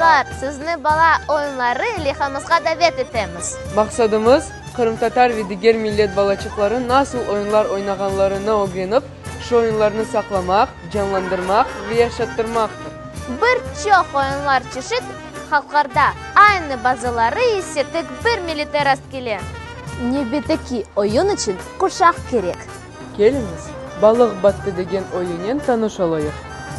Dostlar, sizni bala oyunları leyhamızğa davet etemiz. Maqsadımız, qırımtatar ve diger millet balaçıqları nasıl oyunlar oynağanlarını ögrenip, şu oyunlarnı saqlamaq, canlandırmaq ve yaşattırmaqtır. Bir çoq oyunlar çeşit halqlarda aynı, bazıları ise tek bir millette rastkele. Nevbetteki oyun içün quşaq kerek. Keliñiz, Balıq battı degen oyunen tanış olayıq,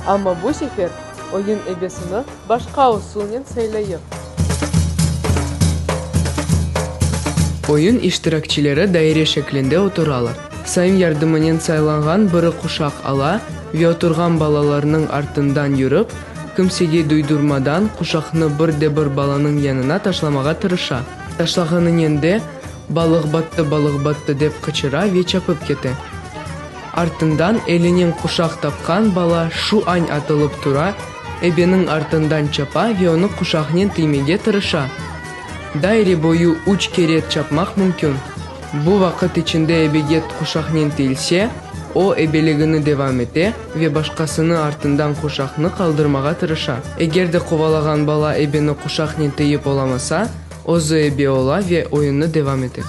amma bu sefer oyun ebesini başqa usulnen saylayıq. Oyun iştirakçileri daire şeklinde oturalar. Sayım yardımınen saylanğan biri quşaq ala ve oturğan balalarnıñ artından yürip, kimsege duydurmadan quşaqnı bir de bir balanıñ yanına taşlamağa tırışa. Taşlağanınen de, Balıq battı, balıq battı, dep qıçıra ve çapıp kete. Artından elinen quşaq tapqan bala şu añ atılıp tura, ebeniñ artından çapa ve onı quşaqnen tiymege tırışa. Daire boyu üç kere çapmaq mümkün. Bu vaqıt içinde ebege quşaqnen tiyilse, o, ebeligini devam ete ve başqasını artından quşaqnı qaldırmağa tırışa. Eger de qovalağan bala ebeni quşaqnen tiyip olamasa, özü ebe ola ve oyunnı devam ete.